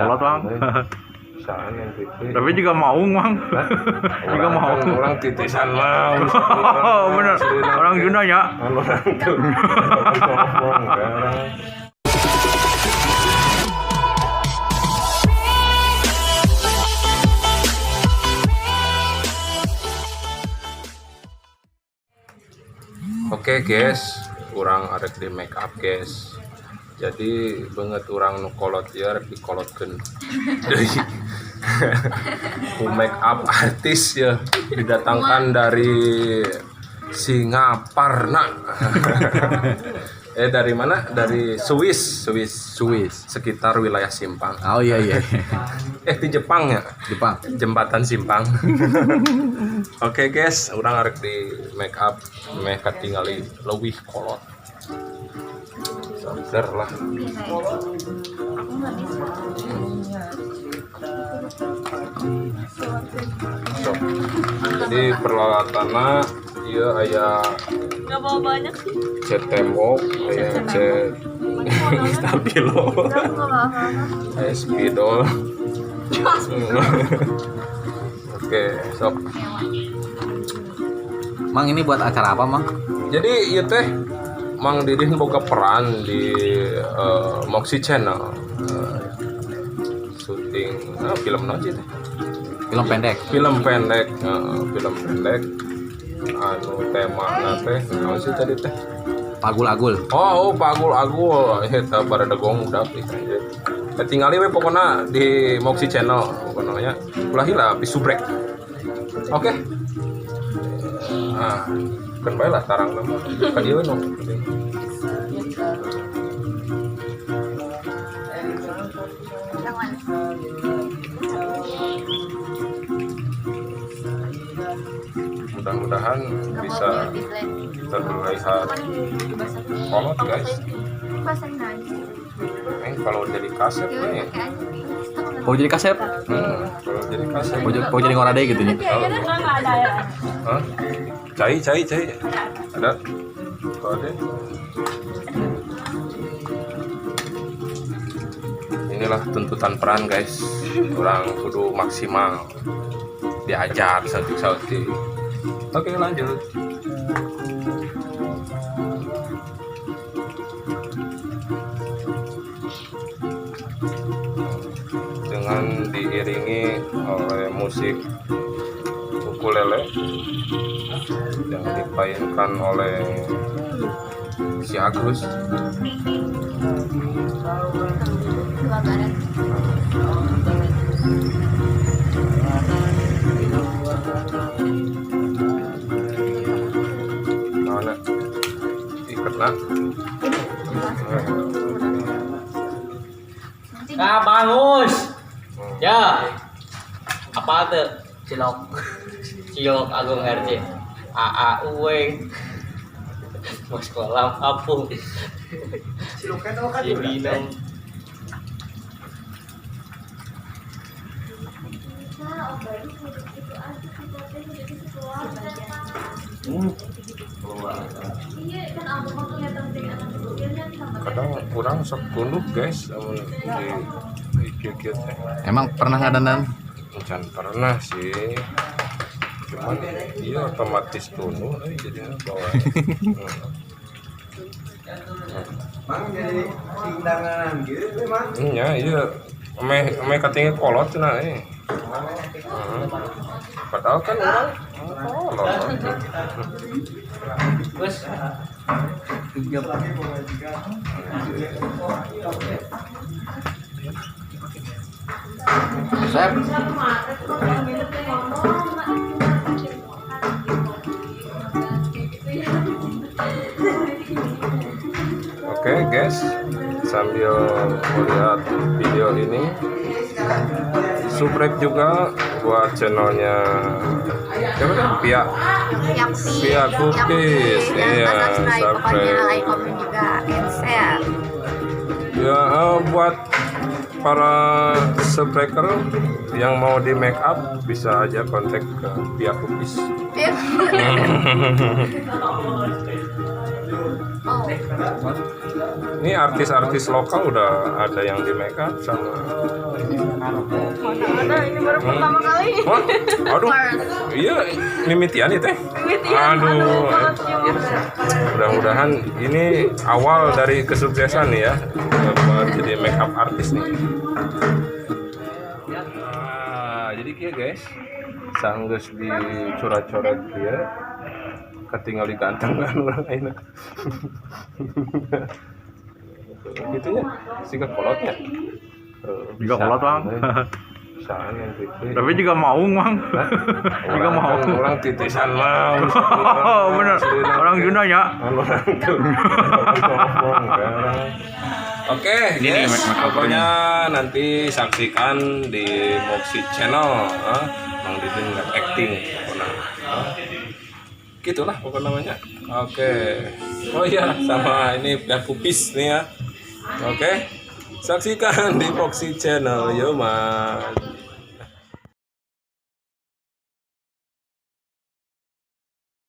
Kolot, Bang. Saan yang pipi. Tapi juga mau, Mang. Juga mau. Orang titisan mau. Oh, bener. Orang Sunda ya. Orang tuh. Ngomong kan. Oke guys, urang arek di make up guys. Jadi banget urang nu kolot ya arek dikolotkeun. Deui. Ku make up artis ya didatangkan dari Singaparna. Dari mana? Dari Swiss, Swiss, Swiss. Sekitar wilayah Simpang. Oh iya iya. Di Jepang ya? Jepang. Jembatan Simpang. Oke guys, urang arek di make up meh katingali leuwih kolot. Sadar lah. Aku nggak bisa. Sok. Jadi peralatanna ieu aya Nggak bawa banyak sih. Cat tembok, aya cat stabilo, Aku nggak bawa apa-apa. Aya spidol. Oke, sok. Mang, ini buat acara apa, Mang? Jadi ieu teh Mang Didin boga peran di Moxie Channel. Syuting film naon sih teh? Film pendek. Film pendek, film pendek anu tema teh naon sih tadi teh? Pagul Agul. Oh, Pagul Agul, eta baradegong udah ih anjir. Tinggali we pokona di Moxie Channel pokona nya. Ulah hilap di subrek. Oke. Ah, kan bae lah tarang nama. Kan ieu nu. Yang mana? Mudah-mudahan Nggak bisa bawa beauty blend. terlihat Cuman ini dibasahin. kolot guys. Basahin aja sih. Kalau jadi kasep Ya udah nih. pakai aja nih. Mau jadi kasep? Kalau jadi kasep. Mau jadi ngorade gitu nya. Nggak ada ya. Hah? Cai, cai, cai. Ada? Kok ada? Inilah tuntutan peran guys. Kurang kudu maksimal. Diajar satu-satu. Oke, lanjut. Dengan diiringi oleh musik ukulele yang dipainkan oleh si Agus. Kebakaran. Mana? Ikat lah. Nanti Ah, bangus. Ya. Apa tuh? Cilok. Cilok Agung RC. AA Uweng. Mau sekolah apung. Cibinong. Iya kan aku mah kelihatan dari anak kecilnya sama Kadang kurang sok tunduh guys, amun di kieu-kieu teh. Emang pernah ngadandan? Encan pernah sih. Cuman iya otomatis tunduh euy jadinya bawa. Mang jadi sindangan gitu mang. Nya iya meh meh katinggal kolot cenah euy. Padahal kan orang kolot. Terus Sep. Oke guys, sambil melihat video ini, subrek juga buat channelnya siapa tuh? Pia Yang Pia Cookies. Jangan Iya, lupa subscribe, pokoknya subscribe. like, komen juga, and share. Ya, buat para subbreaker yang mau di make up bisa aja kontak ke Pia Cookies. Oh. Ini artis-artis lokal udah ada yang di make up sama. Mana ini baru pertama kali. Wah, aduh. Iya, mimitian itu teh. Mimitian, Aduh. aduh, banget. Mudah-mudahan ini awal dari kesuksesan nih ya. Buat jadi make up artist nih. Nah, jadi kieu guys. Sanggeus dicoret-coret dia ketinggal di gantengan urang ayeuna. Gitu nya, siga kolotnya. Eh, Juga kolot, Bang. Bisaan yang gitu. Tapi juga maung, Mang. Juga Orang maung. Orang titisan mau. Oh, bener. Orang Sunda ya. Orang tuh. Ngomong, kan. Oke, Ini nih, guys, make up pokoknya nanti saksikan di Moxie Channel, ah. Mang Didin nggak acting, pokoknya. Ah. Gitulah pokoknya namanya. Oke. Oh iya, sama ini pihak Pupis nih ya. Oke. Saksikan di Foxy Channel, yo man.